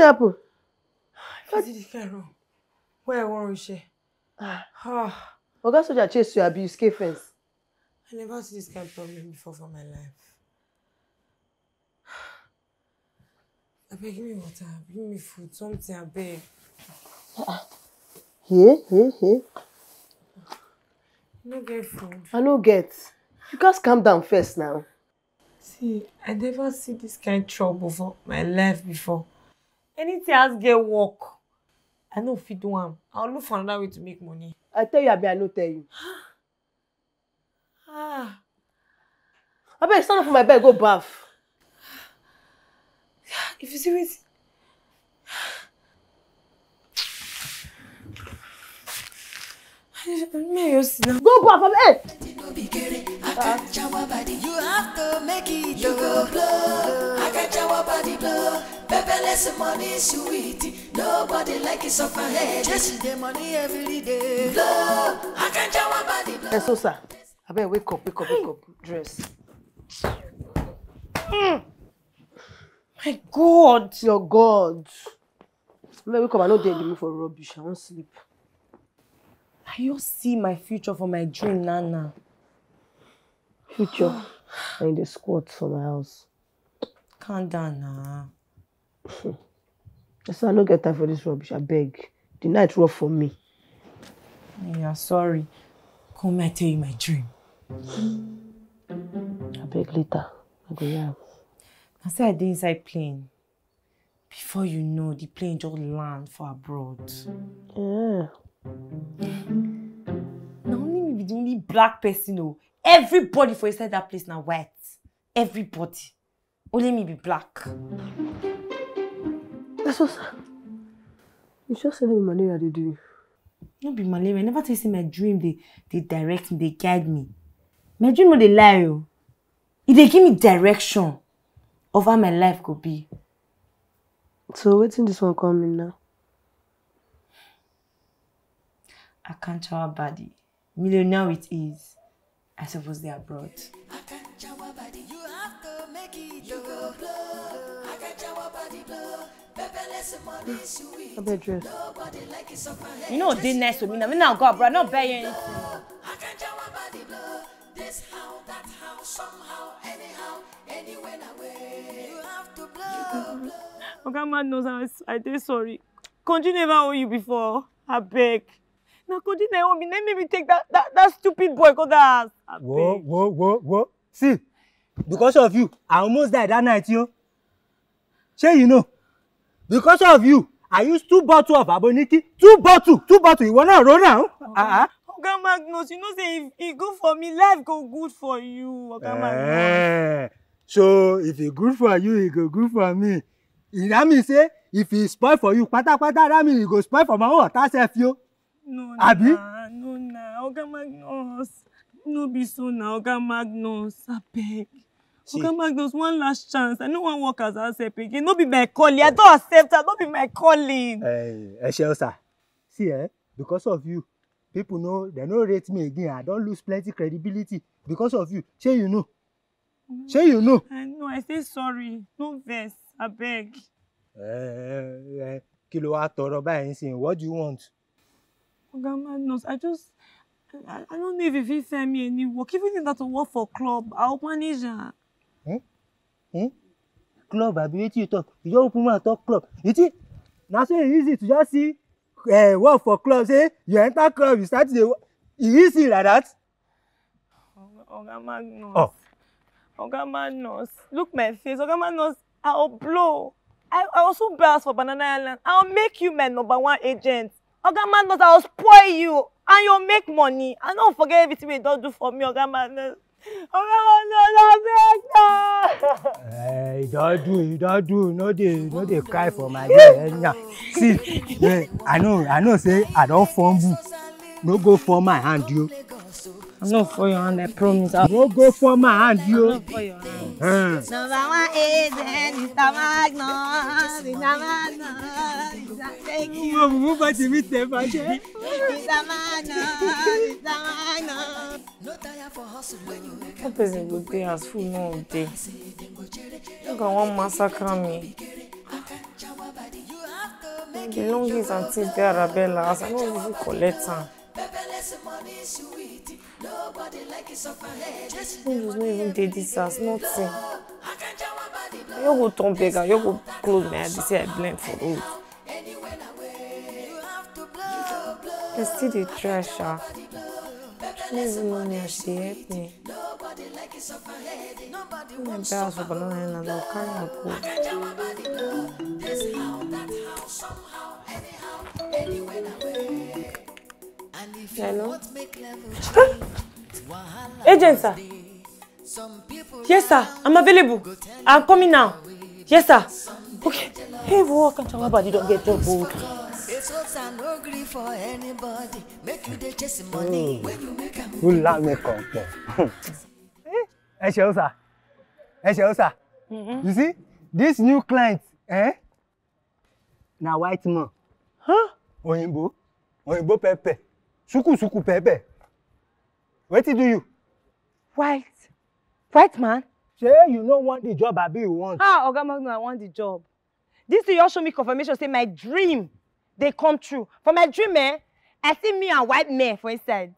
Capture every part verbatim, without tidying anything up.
Happen? If I see this kind of room, where I wan reach here? Ah, Ah, Oga Soldier chase you, abi you escape fence? I never see this kind of problem before for my life. Abeg, give me water, give me food, something, abeg. Here, here, here. You no get food. I no get. You gats calm down first now. See, I never see this kind trouble for my life before. Anything as get work, I no fit do am. I'll look for another way to make money. I tell you, abi I no tell you. Ah, Abeg, stand up for my bed, go baff. If you see wetin me, you sit down. Go baff, abeg. Hey! You have to make it. You go blow. I can shower body blow. Pepperless money sweet. Nobody like it suffer head. Chasing the money every day. Blow. I can shower body blow. Esosa, abeg, wake up, wake up, wake up. Dress. My God. Your God. Abeg, wake up, I no dey in the mood for rubbish. I wan sleep. I just see my future for my dream now now. Future. And you dey squat for my house. Calm down now. I say I no get time for this rubbish, abeg. The night rough for me. Yeah, sorry. Come, I tell you my dream. Abeg, later. I go yarn. I say I dey inside plane. Before you know, the plane just land for abroad. Yeah. Na only me be the only black person o. Everybody for inside that place na white. Everybody. Only me be black. Esosa, you sure say no be malaria dey do you? No be malaria. I never tell you say my dream dey dey direct me, dey guide me. My dream no dey lie o. E dey give me direction of how my life go be. So wetin this one come mean now? Akanchawa body. Millionaire with ease. I suppose dey abroad. Abeg, dress. You know, dey nice to me now. Me now go abroad, not buy you anything. Oga Magnus, I, I dey sorry. Konji never owe you before. Abeg. Na Konji na owe me. Na him make me take that, that, that stupid boy go that house. Wo, Abeg. wo, wo, wo. See, because of you, I almost died that night, yo. Shey you know? Because of you, I used two bottle of Aboniki. Two bottle, two bottle. You wanna run now? Uh-uh. Oga Magnus, you know say if e good for me, life go good for you, Oga Magnus. Eh. So if e good for you, e go good for me. E that mean say if e spoil for you, pata pata, that mean e go spoil for my own water sef, yo. No, Abi? Na, no, na, Oga Magnus. No be so na, Oga Magnus. Abeg. See. Oga Magnus, one last chance. I no wan work as house help again. No be my calling. I don accept am. No be my calling. Eh, Eshelsa, see, eh, because of you, people no, they no rate me again. I don lose plenty credibility because of you. Shey you know? Shey you know? I know. I say sorry. No vex. Abeg. Eh, eh, eh, kí ló wá tọrọ báyìí nísìnyí? What do you want? Oga Magnus, I just, I, I don't know if you fit find me any work. Even if na to work for club, I'll manage am. Hmm? Club, abi wetin you talk? You just open mouth talk club. You think na so e easy to just see, eh, work for club? Say you enter club, you start to dey wo-, e easy like that? Oga Magnus. Oh. Oga Magnus, look my face. Oga Magnus, I'll blow. I, I also buy house for Banana Island. I'll make you my number one agent. Oga Magnus, I'll spoil you. And you'll make money. I don't forget everything you don't do for me, Oga Magnus. Oga Magnus, I beg now. Eh, you don do, you don do. No dey, no dey cry for my girl. Eh, now. See, eh, I know, I know say I don fumble. No go fall my hand, yo. I no fall your hand, I promise. I No go fall my hand, no yo. fall your hand. Eh. Number one agent, Mister Magnus, Mister Magnus. Thank you, Mo mú bá ti mí tẹ bá jẹ́. Mister Magnus, Mister Magnus. What person go dey as food no dey? Look at one massacre me. The longings and things dey Arabella as I no even collect am. Windows no even dey this house, nothing. I no go turn beggar, I no go close my eyes, dey say I blind for road. I still dey try, sha. She no even know me and she dey help me. When I buy house for Banana Island, I go carry am go. Hello? Agent, sir. Yes, sir. I'm available. I'm coming now. Yes, sir. Okay. Hey, boy, I can't tell body don't get job, boy. It's hot and no gree for anybody. Make you dey chase money when you make am. Who la me come? Ẹ ṣeun, sir. Ẹ ṣeun, sir. You see, this new client, eh? Na white man. Huh? Oyinbo. Oyinbo pepper. Suku suku pepper. Wetin do you? White. White man? Shey you no want the job, abi you want? Ah, Oga Magno, I want the job. This thing just show me confirmation say my dream dey come true. For my dream, eh, I see me and white men for inside.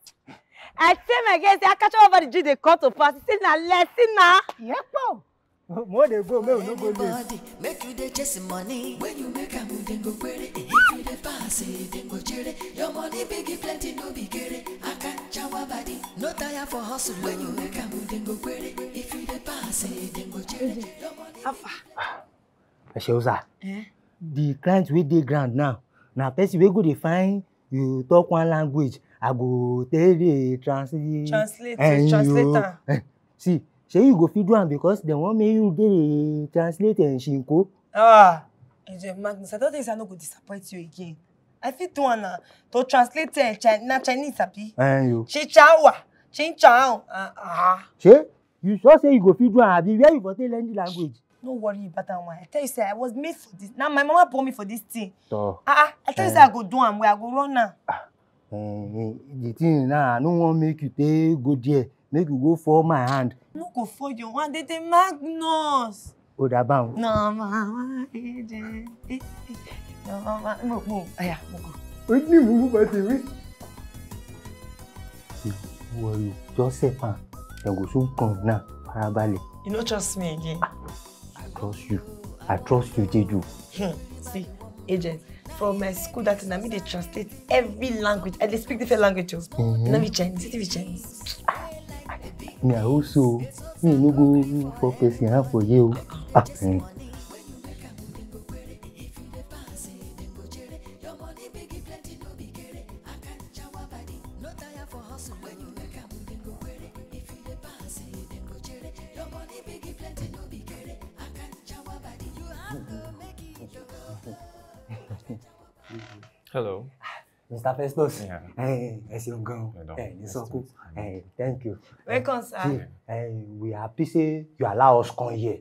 I tell my girl say, "Akacha over the dream dey come to pass." He say, "Na lesson na." Yepo. Mo dey go, make we no go late. Anybody, make you dey chase money. When you make am, dem go query. If you dey pass, eh, dem go jere. Your money big, e plenty, no be kere. Akanchawa body, no tire for hustle. When you make am, dem go query. If you dey pass, eh, dem go jere. Your money Alpha. Ẹ ṣeun, sir. Eh? The client wey dey ground now, na person wey go dey find you talk one language, I go tell the translate. Translate, eh, translate am. Eh, see, shey you go fit do am because dem wan make you dey translate and shinko. Ah, Agent Magnus, I don tell you say I no go disappoint you again. I fit do am na. To translate, eh, Chi-, na Chinese, abi? Eh, you. Chichawa, chinchao. Ah, ah. Shey you sure say you go fit do am, abi? Where you for take learn the language? No worry about that one. I tell you say I was made for this. Now my mama born me for this thing. Toh. Ah, ah, I tell you say I go do am well, I go run am. Eh, eh, the thing now, I no wan make you take go there. Make you go fall my hand. No go fall your hand, dey dey Magnus. Ó dà báun. No, mama, eh, eh, eh, eh. No, mama, mo, mo, aya, mo go. Ó ní mú bá ti wí. Worry, just help am. Dem go soon come now. Farabalẹ̀. You no trust me again? I trust you. I trust you, Jeju. Hmm. See, Agent, from my school that thing, na me dey translate every language. I dey speak different language o. Mm-hmm. No be Chinese, it be Chinese. Me, I also, me no go for person hand for you. Ah, mm. Hello. Mister Festus. Yeah. Hey, ẹ ṣeun gan. Ẹ dán. Ẹ ní sọkún. Hey, thank you. Welcome, sir. See, eh, we happy say you allow us come here.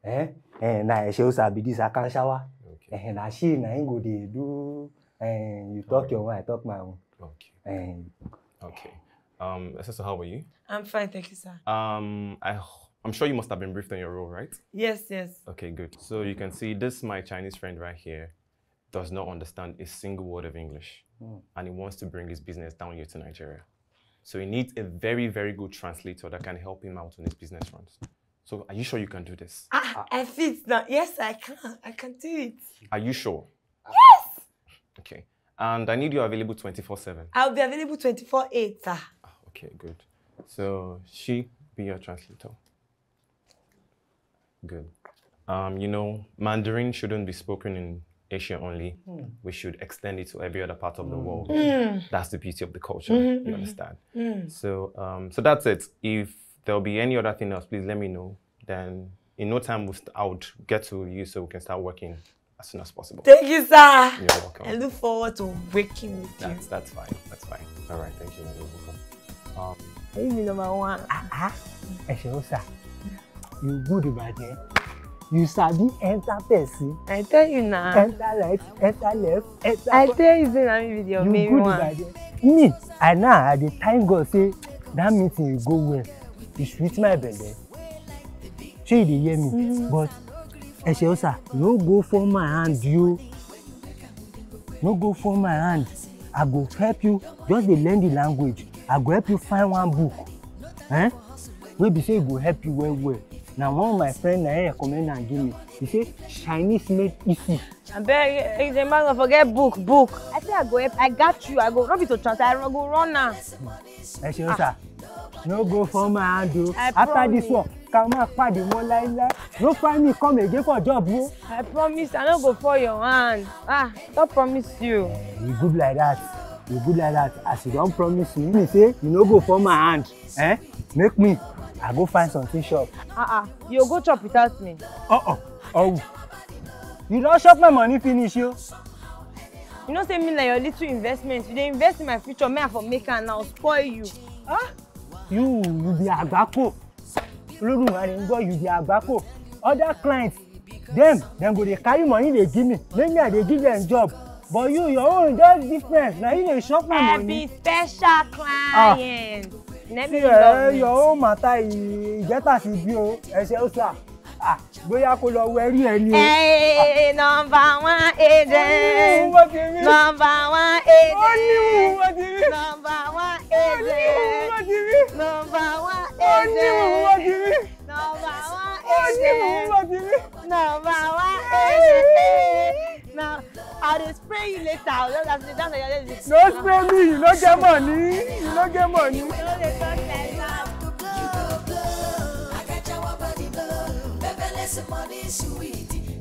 Eh? Eh, na ẹ ṣe o sabi this Akanshawa. Okay. Eh, na she na him go dey do. Eh, you talk your own, I talk my own. Okay. Eh. Okay. Um, Eseso, how are you? I'm fine, thank you, sir. Um, I, I'm sure you must have been briefed on your role, right? Yes, yes. Okay, good. So you can see this my Chinese friend right here does not understand a single word of English, and he wants to bring his business down here to Nigeria. So he needs a very, very good translator that can help him out on his business runs. So are you sure you can do this? Ah, I fit now. Yes, I can. I can do it. Are you sure? Yes. Okay. And I need you available twenty-four seven. I'll be available twenty-four eight, sir. Ah, okay, good. So she be your translator. Good. Um, you know, Mandarin shouldn't be spoken in Asia only. We should extend it to every other part of the world. That's the beauty of the culture. You understand? So, um, so that's it. If there'll be any other thing else, please let me know. Then in no time, we'll st- I would get to you so we can start working as soon as possible. Thank you, sir. You're welcome. I look forward to working with you. That's, that's fine. That's fine. All right. Thank you. You're welcome. Um, Hey, me number one. Ah, ah. Ẹ ṣe o, sir. You good bàjẹ́. You sabi enter person. I tell you now. Enter right, enter left, enter. I tell you say na me be the main one. You good bàjẹ́. Me, I now I dey thank God say that meeting e go well. E sweet my belle. Shey you dey hear me? But ẹ ṣe o, sir, no go fall my hand o. No go fall my hand. I go help you. Just dey learn the language. I go help you find one book. Eh? Wey be say e go help you well well. Na one of my friend na him recommend am give me. He say Chinese made easy. Abeg, eh, the man go forget book, book. I say I go help, I got you, I go, no be to translate, I go run am. Ẹ ṣeun sir. No go fall my hand o. I After this promise. One, ká má pàdé mọ́ láíláí. No find me come again for job o. I promise I no go fall your hand. Ah, God promise you. You good like that. You good like that. As you don promise me, me say you no go fall my hand. Eh? Make me, I go find something shop. Ah ah, you go chop without me. Uh-uh. Oh. You don chop my money finish o. You know say me na your little investment. You dey invest in my future, me I for make am now spoil you. Ah? You, you be agbako. Olodumare ń gbọ́, you be agbako. Other clients, dem, dem go dey carry money dey give me. Make me I dey give them job. But you, your own just different. Na you dey chop my I money. Be special client. Ah. Let me See, love eh, me. Your own matter, e, e get as e be o. Ẹ ṣe o sir. Ah, bóyá kó lọ wẹrí ẹ ni o. Hey, number one agent. Ó ní wọ́n ti rí. Number one agent. Ó ní wọ́n ti rí. Number one agent. Ó ní wọ́n ti rí. Number one agent. Ó ní wọ́n ti rí. Number one agent. Ó ní wọ́n ti rí. Number one agent. Hey. Now, I dey spray you later. Just as you dance, you just No spray me, you no get money. You no get money. You no dey talk like that.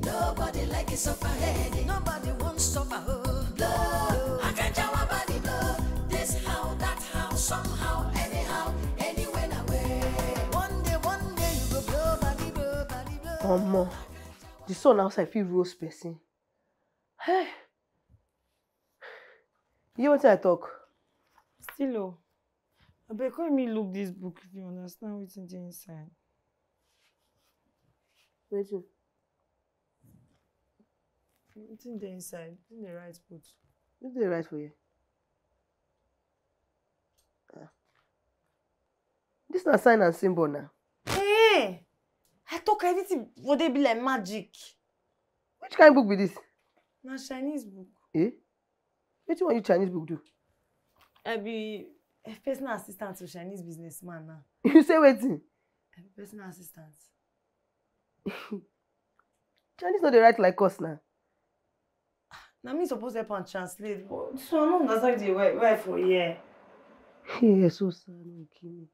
Nobody like it suffer head. Nobody wants suffer. Oh. Blow. Akajawa body blow. This how, that how, somehow, anyhow, anywhere na way. One day, one day you go blow body, blow body, blow. Omo, the sun outside fit roast person. Hey! You hear wetin I talk? Still o. Abeg, come me look this book if you understand wetin dey inside. Wetin? Wetin dey inside? Wetin dey write put? Wetin dey write for here? Ah. This na sign and symbol na. Eh! I talk everything for dey be like magic. Which kind book be this? Na Chinese book. Eh? Wetin wan you Chinese book do? I be a personal assistant to Chinese businessman now. You say wetin? I be personal assistant. Chinese no dey write like us na. Na me suppose help am translate, but so I no understand the why, why for here. Hey, so sad, no kill me.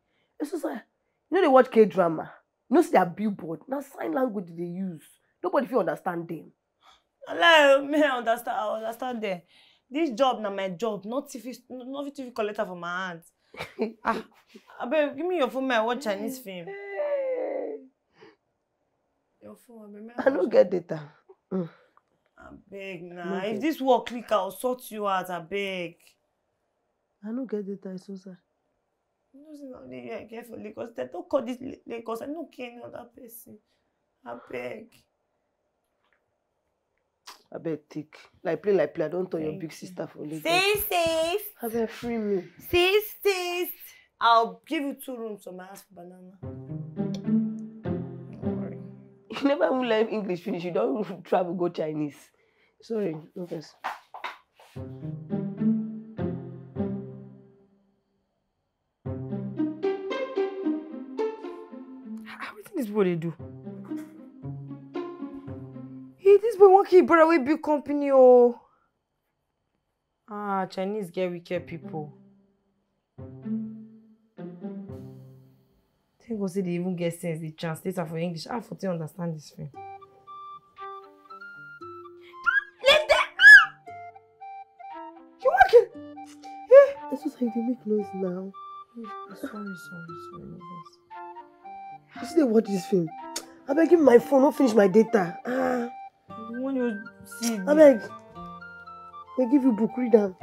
So sad. You know they watch K drama. You know see their billboard. Na sign language they use. Nobody fit understand them. Lie, me I understand. I understand them. This job na my job. Not if it's not if you collect her from my hand. Ah, abeg, give me your phone. I watch Chinese film. Hey. Your phone, abeg, make I no get data. Mm. Abeg na. No get. If this work click, I'll sort you out, abeg. I no get data, it's so sad. You know say na only you I get for Lagos. Dem don call this La-, Lagos. I no get any other person. Abeg. Abeg take. Like play, like play. I don turn your big sister for Lagos. Stay safe. Abeg free me. Stay safe. I'll give you two rooms for my house for banana. Don't worry. You never even learn English finish. You don travel go Chinese. Sorry, no vex. Ah, wetin this boy dey do? Hey, this boy wan kill brother wey build company o. Ah, Chinese get wicked people. Thank God say they even get sense. They translate am for English. I for take understand this film. Leave them. You wan kill? Eh? It's just like they make noise now. Sorry, sorry, sorry, no vex. You still dey watch this film? Abeg, give me my phone, no finish my data. Ah. You wan just see the Abeg, they give you book, read am.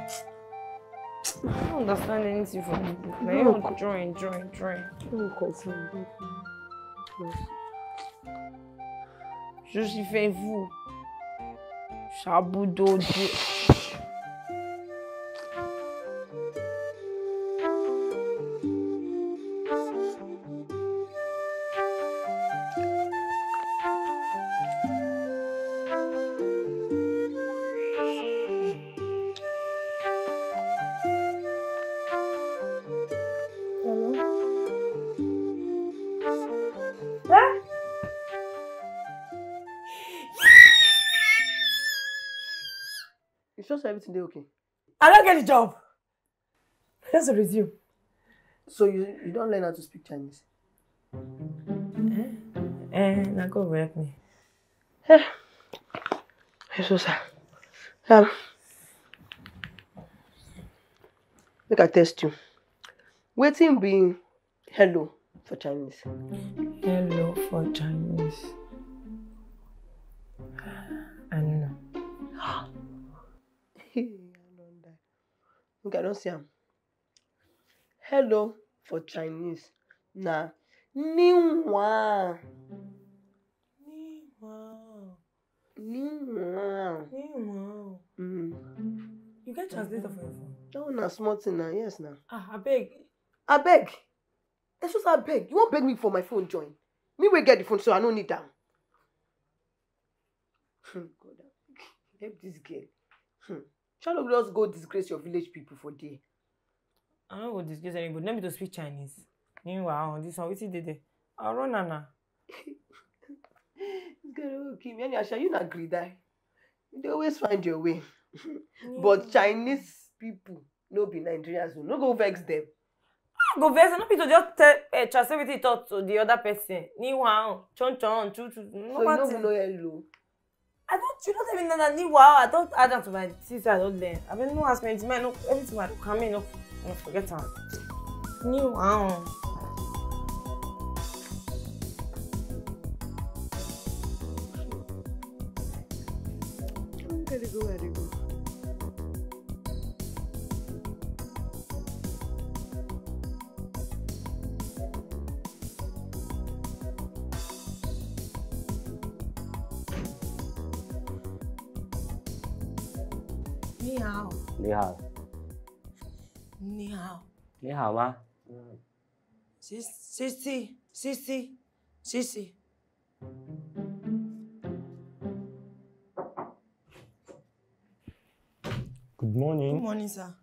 I don't understand anything from the book. Na you join, join, join. No concern. Je suis fait vous. Shabudodo. Just everything dey okay. I don't get the job. Just resume. So you you don't learn how to speak Chinese? Eh, eh, na God help me. Eh, I'm so sad. Um, make I test you. Wetin be hello for Chinese? Hello for Chinese. I don't know. Hey, I don die. Okay, I don see am. Hello for Chinese na ni hao. Ni hao. Ni hao. Ni hao. Mm. You get translator for your phone? That one na small thing na, yes na. Ah, I beg. Abeg. That's just abeg. You wan beg me for my phone join? Me wey get the phone so I no need am. Hmm, God, abeg. Help this girl. Hmm. Shall we just go disgrace your village people for there? I no go disgrace anybody. No be to speak Chinese. Meanwhile, this one, wetin dey there? I run am now. This girl no go kill me. Anyhow, shall you na greedy? You dey always find your way. But Chinese people no be Nigerians o. No go vex them. I go vex, no be to just tell, eh, translate wetin you talk to the other person. Ni hao, chon chon, chu chu. No So you no matter. Even know hello. I don't, you don't tell me nada ni hao. I don't add that to my sister. I don't learn. I mean, no ask me anything. I know everything. I come in, no, no forget am. Ni hao. Where they go, where they go? Ni hao. 你好，你好。你好吗？谢谢谢谢谢谢。 Good morning. Good morning, sir.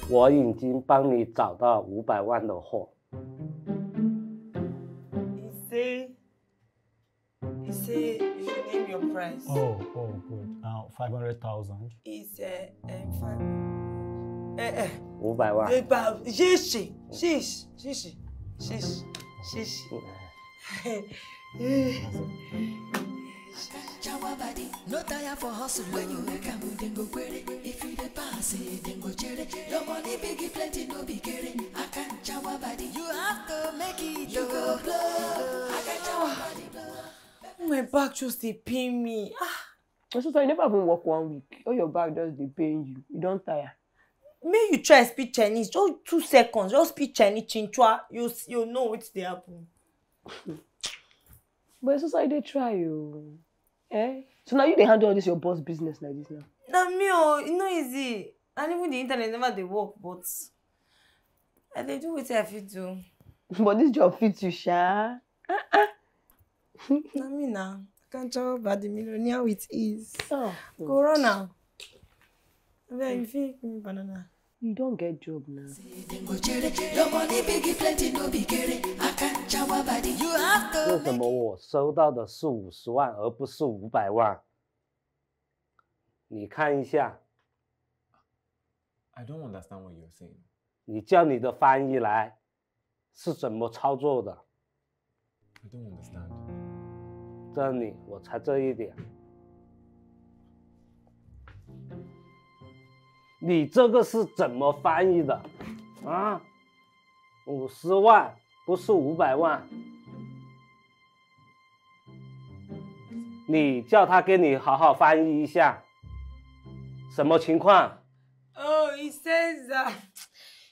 我已经帮你找到五百万的货。 He say, he say you should name your price. Oh, oh, good. Uh, five hundred thousand. It's uh, um, five. Eh, eh. 五百万。 About shishi, shish, shishi, shish, shish. Jawa body, no tire for hustle. When you make am, dem go query. If you dey pass, eh, dem go jere. Your money big, e plenty, no be kere. Akanchawa body, you have to make it. You go blow. Akanchawa body blow. My back just dey pain me. Ah, My sister, you never even work one week. All your back just dey pain you. You don tire. Make you try speak Chinese. Just two seconds. Just speak Chinese, Chinchua. You s- you know wetin dey happen. But sister, you dey try o. Eh? So now you dey handle all this your boss business like this now. Na me o, e no easy. And even the internet never dey work, but I dey do wetin I fit do. But this job fits you, sha. Na me na. Akanchawa body millionaire with ease. Oh, Go run now. Abeg, you fit give me banana. You don get job now. Dem go jere. Your money big, e plenty, no be kere. Akanchawa body, you have to 为什么我收到的是五十万而不是五百万？你看一下， I don't understand what you're saying. 你叫你的翻译来是怎么操作的？ I don't understand. 这里我才这一点，你这个是怎么翻译的啊？五十万不是五百万，你叫他给你好好翻译一下，什么情况？ Oh, he says that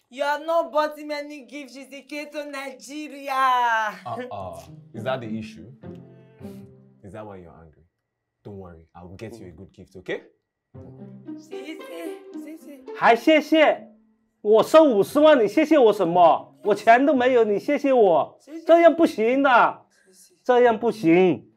you have not bought him any gift since he came to Nigeria. Uh-uh. Is that the issue? Is that why you're angry? Don't worry, I'll get you a good gift, okay? See, see, see, see. 还谢谢？我收五十万，你谢谢我什么？我钱都没有，你谢谢我，这样不行的，这样不行。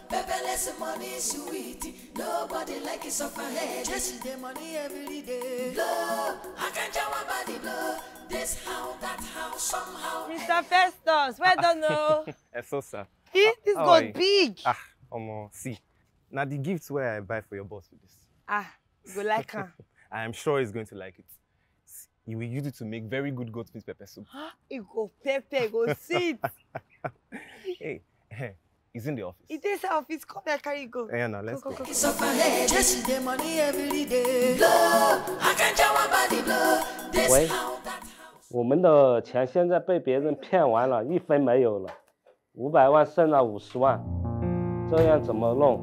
Pepperless Money sweet, nobody like it suffer head. Chasing the money every day. Blow, I can't tell my body blow. This how, that how, somehow. Mister Festus, well done o. Esosa. This How are goat you? Big. Ah, omo, see. Now the gifts where I buy for your boss with this. Ah, you go like am. I am sure he's going to like it. You will use it to make very good goat meat pepper soup. E go pepper, e go sweet. Hey, eh, he's in the office. E dey inside office, come here, carry go. Yeah, now let's go. Suffer head. Chasing the money every day. Blow, I can't tell my body blow. This Wait. How, that how. 我们的钱现在被别人骗完了，一分没有了，五百万剩了五十万，这样怎么弄？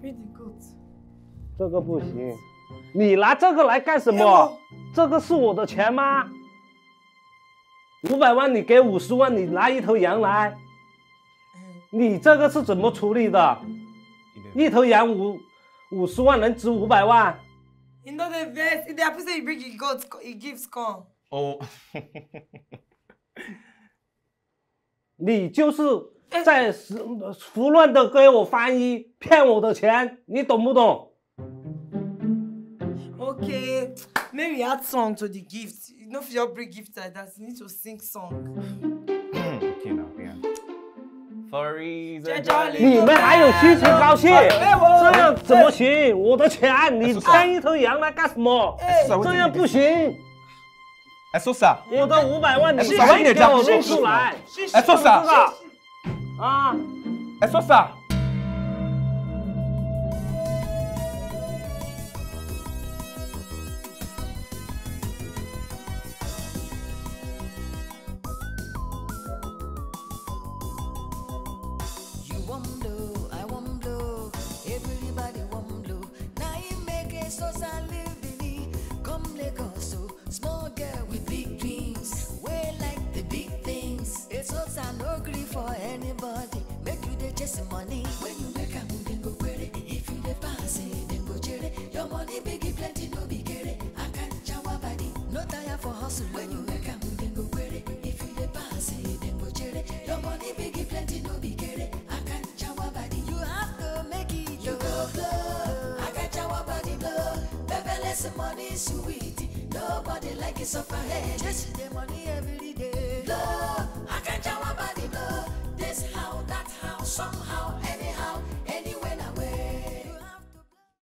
Bring the goat. 这个不行，你拿这个来干什么？这个是我的钱吗？五百万你给五十万，你拿一头羊来，你这个是怎么处理的？一头羊五五十万能值五百万？ You know the best. If they happen say you bring the goat, co- you gifts come. Oh. 你就是在胡乱的给我翻译，骗我的钱，你懂不懂？ Okay, maybe add song to the gift. You know, if you bring gift like that, you need to sing song. Okay, now, yeah. For reason. 你们还有心情高兴？这样怎么行？我的钱，你牵一头羊来干什么？这样不行。 Esosa. 我的五百万你 Esosa, why you dey 给我 drag me? 弄出来。 Esosa. 啊， Esosa. You won't blow, I won't blow. Everybody won't blow. Now he make a social living. Come Lagos, so small girl with big dreams. Way like the big things. It's hopes I no agree for anybody. Make you dey chase money. When you make a move, then go query. If you dey pass it, then go cherry. Your money big, plenty, no be kere. I can't shower body. No tire for hustle. When you make a move, then go query. If you dey pass it, then go cherry. Your money big, plenty, no be kere. I can't shower body. You have to make it. You go blow. I can't shower body blow. Pepperless money sweet. Nobody like it suffer head. Chasing the money every day. Blow. I can't